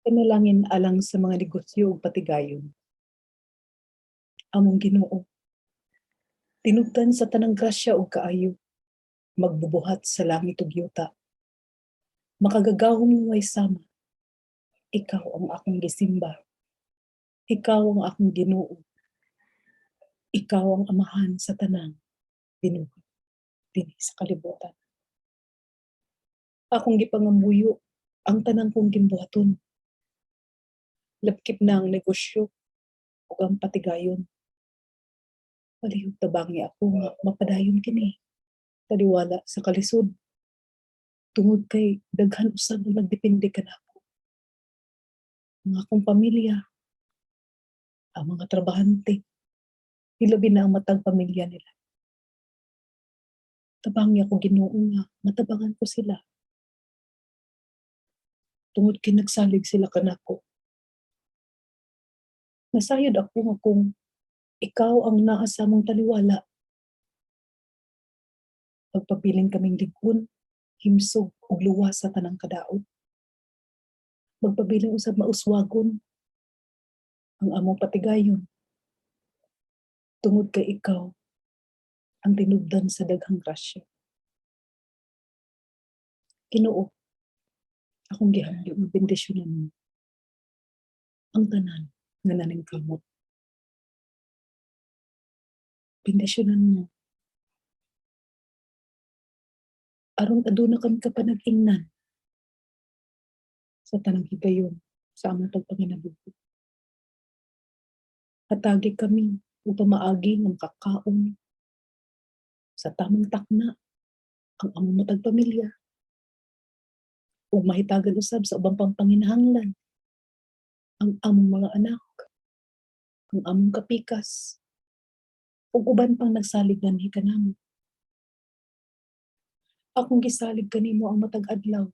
Panalangin alang sa mga negosyo ug patigayon. Among Ginoo, tinubdan sa tanang grasya ug kaayo, magbubuhat sa langit ug yuta. Makagagahom nga way sama. Ikaw ang akong gisimba. Ikaw ang akong Ginoo. Ikaw ang Amahan sa tanang binuhat dinhi sa kalibutan. Akong gipangamuyo ang tanang kong gimbuhaton. Lakip na ang negosyo ug ang patigayon. Palihog tabangi ako nga mapadayon kini taliwala sa kalisod. Tungod kay daghan usab ang nagdepende kanako. Ang akong pamilya, ang mga trabahante, hilabi na ang matag pamilya nila. Tabangi ako, Ginoo, nga matabangan ko sila. Tungod kay nagsalig sila kanako. Nasayod ako nga kung ikaw ang naa sa among taliwala, pagpabilin kaming lig-on, himsog ug luwas sa tanang kadaot. Magpabilin usab mauswagon ang among patigayon. Tungod kay ikaw ang tinubdan sa daghang grasya. Ginoo, akong gihangyo nga bendisyonan mo ang tanan nga naningkamot. Bendisyonan mo aron aduna kami kapanag-ingnan sa tanang higayon sa among pagpanginabuhi. Hatagi kami ug pamaagi nga makakaon sa tamang takna ang among matag pamilya ug mahitagan usab sa ubang pang panginahanglan ang among mga anak, ang among kapikas, ug uban pang nagsalig nganhi kanamo. Akong gisalig kanimo ang matag adlaw,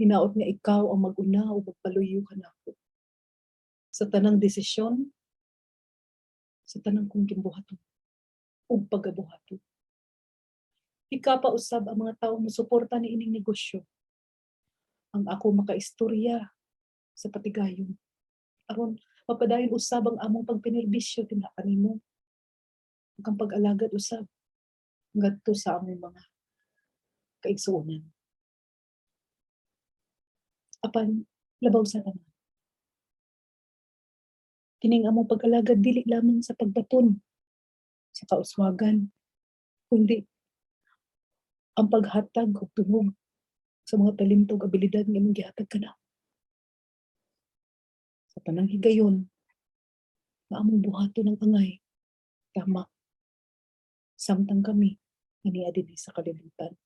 hinaot nga ikaw ang mag-una ug magpaluyo kanako sa tanang desisyon, sa tanang kong gimbuhaton ug pagabuhaton. Hikapa usab ang mga tawo mosuporta niining negosyo. Ang ako makaistorya sa patigayon aron mapadayon usab ang among pagpinerbisyo dinha kanimo ug ang pag-alagad usab ngadto sa among mga kaigsuonan. Apan labaw sa tanan, kining among pag-alagad dili lamang sa pagbaton sa kauswagan, kundi ang paghatag og tungog sa mga talento ug abilidad nga imong gihatag kanamo. Sa tanang higayon nga among buhaton ang angay tama samtang kami nga nia dinhi sa kalibutan.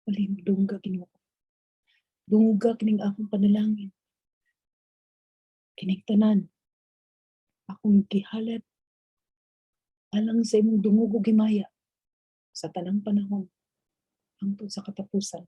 Palihog dungga, Ginoo. Dungga kining akong panalangin. Kining tanan akong gihalad alang sa imong dungog ug himaya sa tanang panahon hangtod sa katapusan.